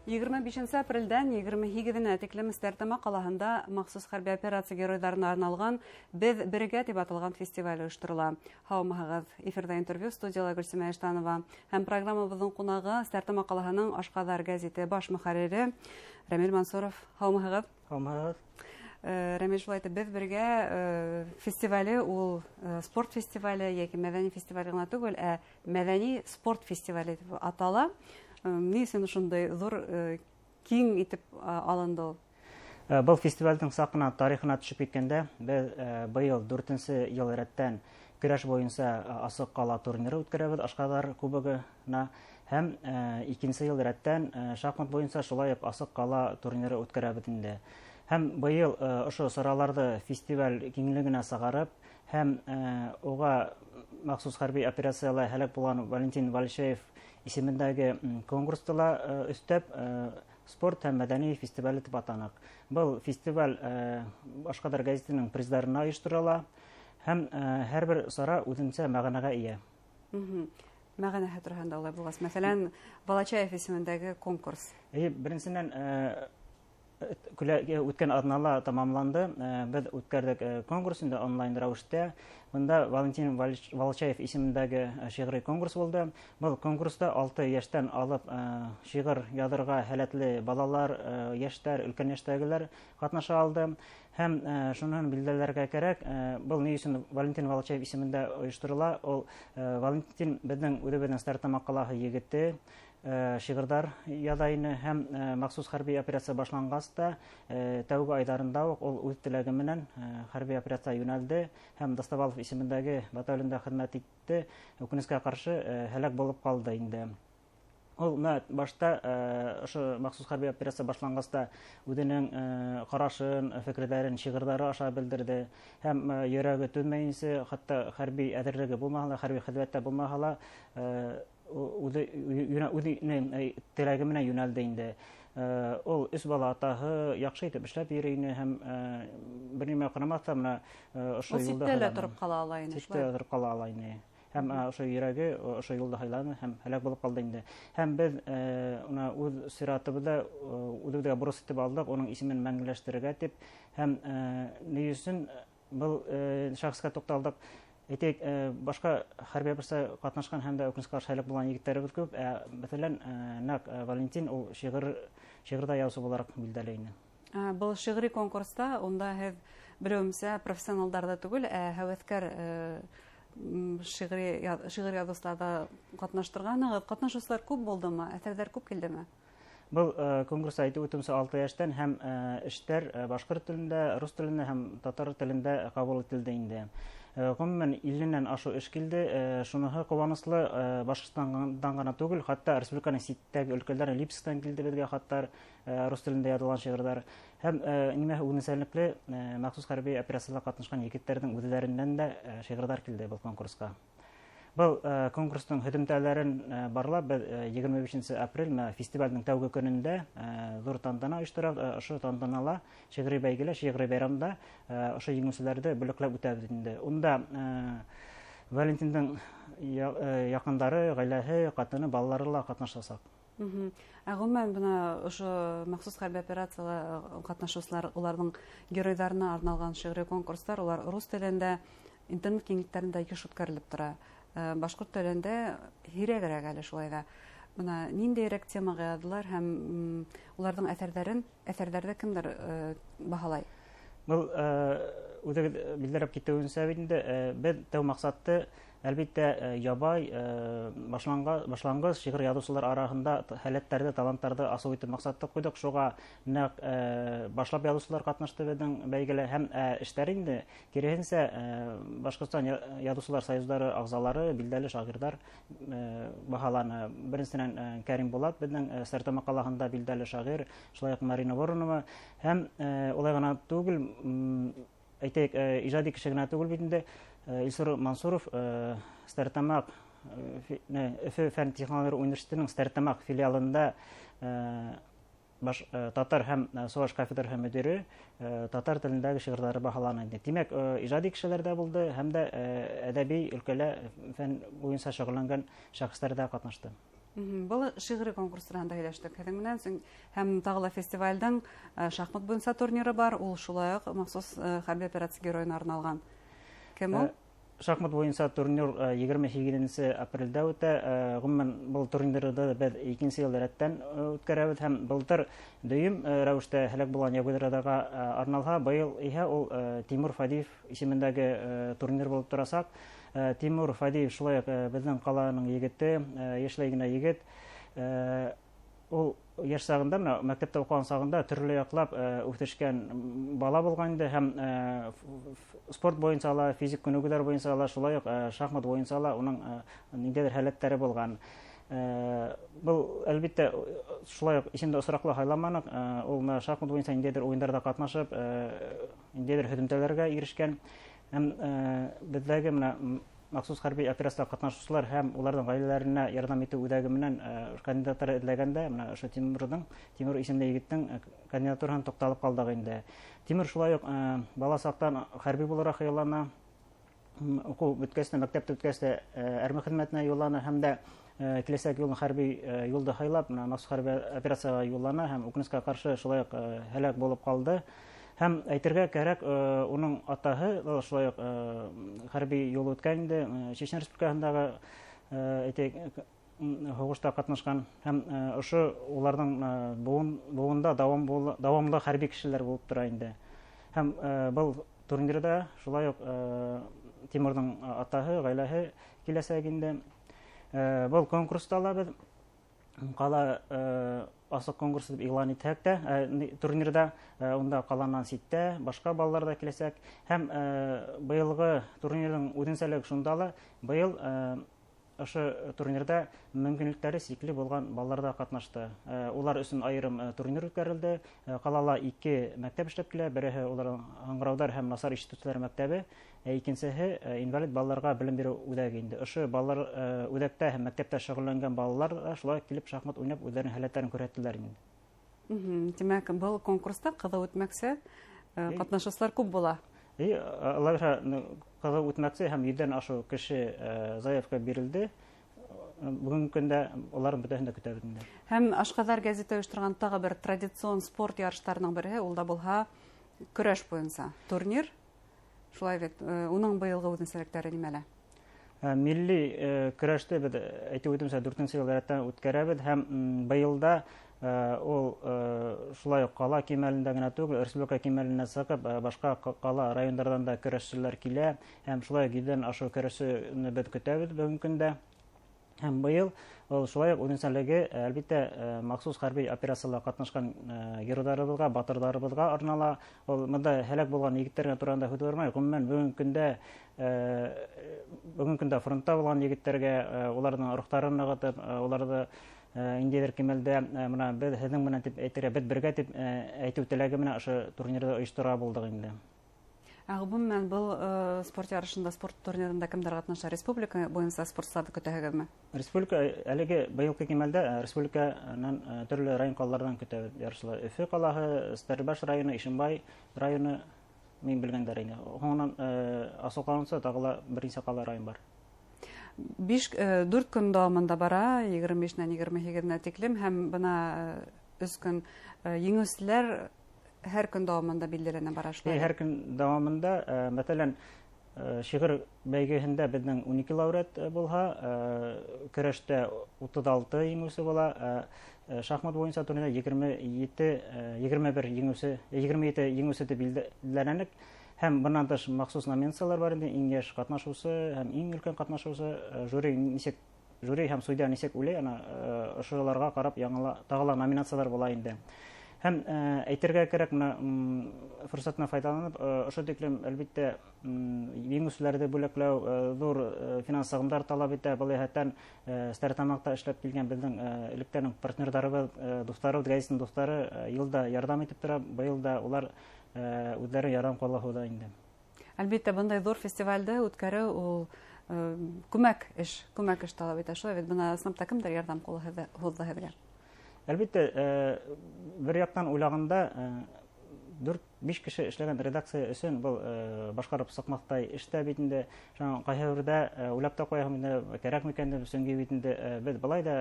25 апрелдән 28-нә тиклем Стәрлетамаҡ ҡалаһында махсус хәрби операция геройҙарына арналған «Беҙ бергә» тип аталған фестиваль ойошторола. Һаумыһығыҙ! Эфирҙа интервью, студияла Гөлсимә Иштанова һәм программабыҙҙың ҡунағы Стәрлетамаҡ ҡалаһының «Ашҡаҙар» гәзите баш мөхәррире Рәмил Мансуров. Һаумыһығыҙ! Һаумыһығыҙ! Рәмил, шулай итеп, «Беҙ бергә» фестивале ул спорт фестивале йәки мәҙәни фестиваль ғына түгел, ә мәҙәни спорт фестивале тип атала. Ни өсөн ошондай ҙур, киң итеп алынды ул? Был фестивалдең саҡ ҡына тарихына төшөп киткәндә, беҙ быйыл дүртенсе йыл рәттән көрәш буйынса асыҡ ҡала турниры үткәрәбеҙ Ашҡаҙар кубогына, һәм икенсе йыл рәттән шахмат буйынса шулай уҡ асыҡ ҡала турниры үткәрәбеҙ инде. Һәм быйыл ошо сараларҙы фестиваль киңлегенә сығарып, һәм уға махсус хәрби операцияла һәләк булған Валентин Валишеев исемендәге конкурсты ла өҫтәп, спорт һәм мәҙәни фестивале тип атаныҡ. Был фестиваль «Ашҡаҙар» гәзитенең приздарына ойошторола, һәм һәр бер сара үҙенсә мәғәнәгә эйә. Мәғәнәһе тураһында улай булғас, мәҫәлән, Волочаев исемендәге конкурс. Эйе, беренсенән, үткән аҙнала тамамланды. Беҙ үткәрҙек конкурс инде онлайн рәүештә. Бында Валентин Волочаев исемендәге шиғри конкурс булды. Был конкурста 6 йәштән алып шиғыр яҙырға һәләтле балалар, йәштәр, өлкән йәштәгеләр ҡатнаша алды. Һәм шуныһын билдәләргә кәрәк, был ни өсөн Валентин Волочаев исемендә ойошторола? Ул Валентин беҙҙең үҙебеҙҙең Стәрлетамаҡ ҡалаһы егете, шиғырҙар яҙа ине, һәм махсус хәрби операция башланғас та тәүге айҙарында уҡ ул үҙ теләге менән хәрби операция йүнәлде һәм Достовалов исемендәге батальонда хеҙмәт итте. Үкенескә ҡаршы, һәләк булып ҡалды инде. Ул бына башта ошо махсус хәрби операция башланғас та үҙенең ҡарашын, фекерҙәрен шиғырҙары аша белдерҙе, һәм йөрәге түҙмәйенсә, хатта хәрби әҙерлеге булмаһа ла, хәрби хеҙмәттә булмаһа ла, үҙенең теләге менән йүнәлде инде. Ул өс бала атаһы, яҡшы итеп эшләп йөрөй ине, һәм бер нимә ҡарамаҫтан, бына ошо Ул юлда ситтә лә һайланы. тороп ҡала ала ине, Ситтә шулай? тороп ҡала ала ине. Һәм ошо йөрәге ошо юлда һайланы һәм һәләк булып ҡалды инде. Һәм беҙ уны үҙ сиратыбыҙҙа үҙебеҙгә бурыс итеп алдыҡ, уның исемен мәңгеләштерергә тип. Һәм ни өсөн был шәхескә туҡталдыҡ? Әйтәйек, башҡа хәрби операция ҡатнашҡан һәм дә үкенескә ҡаршы һәләк булған егеттәребеҙ күп. Мәҫәлән, нәҡ Валентин ул шиғырҙа яҙыусы булараҡ билдәле ине. Был шиғри конкурста унда һеҙ, белеүемсә, профессионалдар ҙа түгел, ә һәүәҫкәр шиғыр яҙыусылар ҙа ҡатнаштырғанһығыҙ. Ҡатнашыусылар күп булдымы? Әҫәрҙәр күп килдеме? Был конкурс әйтеп үтеүемсә 6 йәштән, һәм эштәр башҡорт телендә, рус телендә һәм татар телендә ҡабул ителде инде. Ғөмүмән, илленән ашыу эш килде. Шуныһы ҡыуаныслы, Башҡортостандан ғына түгел, хатта республиканың ситтәге өлкәләре, Липецктан килде беҙгә хаттар, рус телендә яҙылған шиғырҙар. Һәм нимәһе үҙенсәлекле, махсус хәрби операцияла ҡатнашҡан егеттәрҙең үҙҙәренән дә шиғырҙар килде был конкурсҡа. Был конкурстың һөҙөмтәләрен барлап, беҙ 25 апрель менә фестивалдең тәүге көнөндә ҙур тантана ойошторабыҙ. Ошо тантанала, шиғри бәйгелә, шиғри байрамда ошо еңеүселәрҙе бүләкләп үтәбеҙ инде. Унда Валентиндың яҡындары, ғаиләһе, ҡатыны, балалары ла ҡатнашасаҡ. Ә ғөмүмән, бына ошо махсус хәрби операцияла ҡатнашыусылар, уларҙың геройҙарына арналған шиғри конкурстар, улар рус телендә, интернет киңлектәрендә йыш үткәрелеп тора. Башҡорт телендә һирәгерәк әле шулай ҙа. Бына ниндәйерәк темаға яҙҙылар һәм уларҙың әҫәрҙәрҙе кемдәр баһалай? Был үҙегеҙ билдәләп китеүенсә бит инде, беҙ тәү маҡсатты, әлбиттә, ябай башланғыс шиғыр яҙыусылар араһында һәләттәрҙе, таланттарҙы асыу итеп маҡсатты ҡуйҙыҡ. Шуға нәҡ башлап яҙыусылар ҡатнашты беҙҙең бәйгелә, һәм эштәр инде киреһенсә, Башҡортостан яҙыусылар союздары ағзалары, билдәле шағирҙар баһаланы. Беренсенән, Кәрим Булат, беҙҙең Стәрлетамаҡ ҡалаһында билдәле шағир, шулай уҡ Марина Воронова, һәм улай ғына түгел, әйтәйек, ижади кеше генә түгел бит инде. Илсур Мансуров Өфө фән технологиялар университетының Стәрлетамаҡ филиалында татар һәм суваш кафедраһы мөдире татар телендәге шиғырҙары баһаланы инде. Тимәк, ижади кешеләр дә булды, һәм дә әҙәби өлкәлә фән буйынса шөғөлләнгән шәхестәр ҙә ҡатнашты. Был шиғри конкурс тураһында һөйләштек һеҙҙең менән. Һәм тағы ла фестивалдең шахмат буйынса турниры бар, ул шулай уҡ махсус хәрби операция геройына арналған. Кем ул? Шахмат буйынса турнир 28 апрелдә үтә. Ғөмүмән, был турнирҙы беҙ икенсе йыл рәттән үткәрәбеҙ һәм былтыр дөйөм рәүештә һәләк булған ягуҙарға арналһа, быйыл иһә ул Тимур Фадиев исемендәге турнир булып торасаҡ. Тимур Фадиев шулай уҡ беҙҙең ҡаланың егете, йәшләй генә егет. Ул йәш сағында, мына мәктәптә уҡыған сағында төрлө яҡлап үҫешкән бала булған инде һәм спорт буйынса ла, физик күнегеүҙәр буйынса ла, шулай уҡ шахмат буйынса ла уның ниндәйҙер һәләттәре булған. Был әлбиттә шулай уҡ исемде осраҡлы һайламаныҡ. Ул мына шахмат буйынса ниндәйҙер уйындарҙа ҡатнашып, ниндәйҙер һөҙөмтәләргә ирешкән. Һәм беҙҙәге мына махсус хәрби операцияла ҡатнашыусылар һәм уларҙың ғаиләләренә ярҙам итеү үҙәге менән кандидаттар эҙләгәндә мына ошо Тимур исемле егеттең кандидатураһын туҡталып ҡалдыҡ инде. Тимур шулай уҡ бала саҡтан хәрби булырға хыяллана. Уҡыу бөткәс тә, мәктәпте бөткәс тә армия хеҙмәтенә юллана һәм дә киләсәк юлын хәрби юлды һайлап, мына махсус хәрби операцияға юллана һәм үкенескә ҡаршы шулай уҡ һәләк булып ҡалды. Һәм әйтергә кәрәк, уның атаһы ла шулай уҡ хәрби юл үткән инде, Чечен Республикаһындағы, әйтәйек, һуғышта ҡатнашҡан һәм ошо уларҙың быуында дауамлы хәрби кешеләр булып тора инде. Һәм был турнирҙа шулай уҡ Тимурҙың атаһы, ғаиләһе киләсәк инде. Был конкурста ла беҙ ҡала асыҡ конкурс тип иғлан итһәк тә, турнирҙа, унда ҡаланан ситтә башҡа балалар ҙа киләсәк. Һәм быйылғы турнирҙың үҙенсәлеге шунда ла, быйыл ошо турнирҙа мөмкинлектәре сикле булған балалар ҙа ҡатнашты. Улар өсөн айырым турнир үткәрелде. Ҡалала 2 мәктәп эшләп килә. Береһе уларҙың һаңғырауҙар һәм насар ишетеүселәр мәктәбе, икенсеһе инвалид балаларға белем биреү үҙәге инде. Ошо балалар үҙәктә һәм мәктәптә шөғөлләнгән балалар ҙа шулай килеп шахмат уйнап үҙҙәренең һәләттәрен күрһәттеләр инде. Тимәк, был конкурста ҡыҙыу үтмәксе, ҡатнашыусылар күп була. Алла ҡыҙыу үтмәксе һәм 100-дән ашыу кеше заявка бирелде. Бөгөнгө көндә уларҙың бөтәһен дә көтәбеҙ инде. Һәм Ашҡаҙар гәзите ойошторған тағы бер традицион спорт ярыштарының береһе, ул да булһа көрәш буйынса турнир. Шулай бит, уның быйылғы үҙенсәлектәре нимәлә? Милли көрәште беҙ әйтеп үтеүемсә 4-нсе йыл рәттән үткәрәбеҙ һәм быйыл да ул шулай уҡ ҡала кимәлендә генә түгел, республика кимәленә сығып, башҡа ҡала райондарҙан да көрәшселәр килә һәм шулай уҡ 100-дән ашыу көрәшсене беҙ көтәбеҙ бөгөнгө көндә. Һәм быйыл ул шулай уҡ үҙенсәлеге, әлбиттә, махсус хәрби операцияла ҡатнашҡан геройҙарыбыҙға, батырҙарыбыҙға арнала. Ул бында һәләк булған егеттәргә тураһында һүҙ бармай. Ғөмүмән, бөгөнгө көндә фронтта булған егеттәргә, уларҙың рухтарын нығытып, уларҙы ниндәйҙер кимәлдә, мына беҙ һеҙҙең менән тип әйтергә, беҙ бергә тип әйтеү теләге менән ошо турнирҙы ойоштора булдыҡ инде. Ә ғөмүмән, был спорт ярышында, спорт турнирында кемдәр ҡатнаша? Республика буйынса спортсыларҙы көтәһегеҙме? Республика әлеге быйылғы кимәлдә республиканан төрлө район ҡалаларынан көтәбеҙ ярышылар. Өфө ҡалаһы, Стәрлебаш районы, Ишембай районы мин белгәндәр инде. Һуңынан асыҡланса тағы ла бер нисә ҡала район бар. 4 көн дауамында бара, егерме бишенән егерме һигеҙенә тиклем, һәм бына 3 көн еңеүселәр һәр көн дауамында билдәләнә бара шулай. Һәр көн дауамында, мәҫәлән, шиғыр бәйгеһендә беҙҙең 12 лауреат булһа, көрәштә 36 еңеүсе була, шахмат буйынса турнирҙа егерме бер еңеүсе, егерме ете еңеүсе тип билдәләнек. Һәм бынан тыш махсус номинациялар бар инде, иң йәш ҡатнашыусы һәм иң өлкән ҡатнашыусы, жюри һәм судья нисек уйлай, ана ошоларға ҡарап яңы тағы ла номинациялар була инде. Һәм әйтергә кәрәк, мына форсатынан файҙаланып, ошо тиклем, әлбиттә, еңеүселәрҙе бүләкләү ҙур финанс сығымдар талап итә. Был йәһәттән Стәрлетамаҡта эшләп килгән беҙҙең электән үк партнерҙарыбыҙ, дуҫтарыбыҙ, гәзиттең дуҫтары йыл да ярҙам итеп тора. Быйыл да улар үҙҙәре ярҙам ҡулы һуҙа инде. Әлбиттә, бындай ҙур фестивалде үткәреү ул күмәк эш талап итә. Шулай бит, бына ысынлап та кемдәр ярҙам ҡулы һуҙҙы һеҙгә? Әлбиттә, бер яҡтан уйлағанда, 4-5 кеше эшләгән редакция өсөн был башҡарып сыҡмаҫтай эш тә бит инде. Шуның ҡайһы берҙә уйлап та ҡуяһың инде, кәрәк микән тип, сөнки бит инде беҙ былай да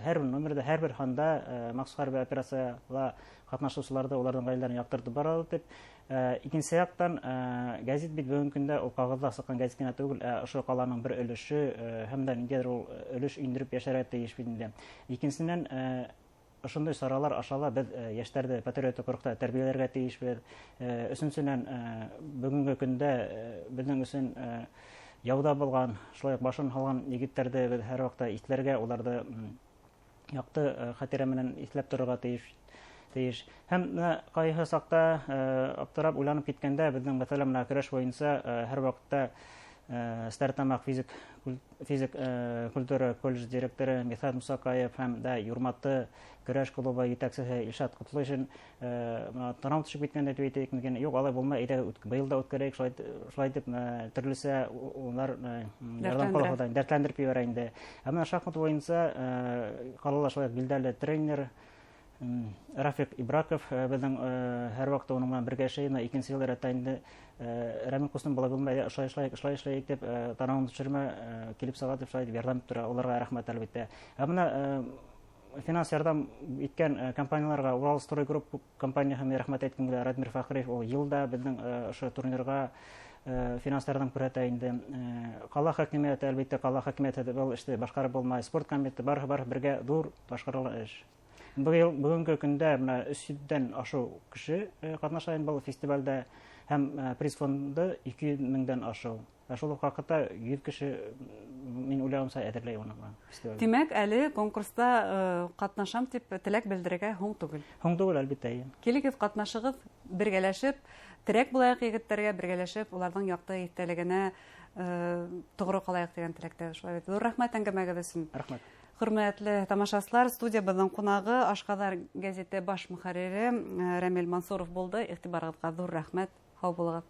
һәр бер номерҙа, һәр бер һанда махсус хәрби операцияла ҡатнашыусыларҙы, уларҙың ғаиләләрен яҡтыртып барабыҙ тип. Икенсе яҡтан, гәзит бит бөгөнгө көндә ул ҡағыҙҙа сыҡҡан гәзит кенә түгел, ә ошо ҡаланың бер өлөшө, һәм дә ниндәйҙер ул өлөш индереп йәшәргә тейеш бит инде. Икенсенән, ошондай саралар аша ла беҙ йәштәрҙе патриотик рухта тәрбиәләргә тейешбеҙ. Өсөнсөнән, бөгөнгө көндә беҙҙең өсөн яуҙа булған, шулай уҡ башын һалған егеттәрҙе беҙ һәр ваҡытта иҫләргә, уларҙы яҡты хәтирә менән иҫләп торорға тейеш. Һәм ҡайһы саҡта аптырап уйланып киткәндә, беҙҙең, мәҫәлән, менә көрәш буйынса һәр ваҡытта Стәрлетамаҡ физик культура колледж директоры Михаил Мусакаев һәм дә Юрматы көрәш клубы етәксеһе Илшат Ҡотлошин танау төшөп киткәндә тип әйтәйек микән? Юҡ, алай булмай, әйҙә, быйыл да үткәрәйек, шулай итеп, төрлөсә улар ярҙам ҡылып дәртләндереп ебәрә инде. Ә менә шахмат буйынса ҡалала шулай уҡ билдәле тренер Рафик Ибраков беҙҙең һәр ваҡытта уның менән бергә эшләй, икенсе йыл рәттән инде Рәмил ҡустым, былай булмай, ошолай эшләйек, ошолай эшләйек тип, танауыңды төшөрмә, килеп сыға тип шулай итеп ярҙам итеп тора, уларға рәхмәт әлбиттә. Ә бына финанс ярҙам иткән компанияларға Урал Строй Групп компанияһы менән рәхмәт әйткем килә. Радмир Фәхриев ул йыл да беҙҙең ошо турнирға финанс ярҙам күрһәтә инде. Ҡала хакимиәте, әлбиттә, ҡала хакимиәте был эште башҡарып булмай, спорт комитеты, барыһы бергә ҙур башҡарылған эш. Бөгөнгө көндә бына өс йөҙҙән ашыу кеше ҡатнаша инде был фестивалдә, һәм приз фонды 200 меңдән ашыу. Ә шул уҡ ваҡытта 100 кеше, мин уйлауымса, әҙерләй уны фестивалгә. Тимәк, әле конкурста ҡатнашам тип теләк белдерергә һуң түгел. Һуң түгел, әлбиттә, эйе. Килегеҙ, ҡатнашығыҙ, бергәләшеп, терәк булайыҡ егеттәргә, бергәләшеп, уларҙың яҡты иҫтәлегенә тоғро ҡалайыҡ тигән теләктә. Шулай бит. Ҙур рәхмәт әңгәмәгеҙ өсөн. Рәхмәт. Хөрмәтле тамашасылар, студиябыҙҙың ҡунағы Ашҡаҙар гәзите баш мөхәррире Рәмил Мансуров булды. Иғтибарығыҙға ҙур рәхмәт. Һау булығыҙ.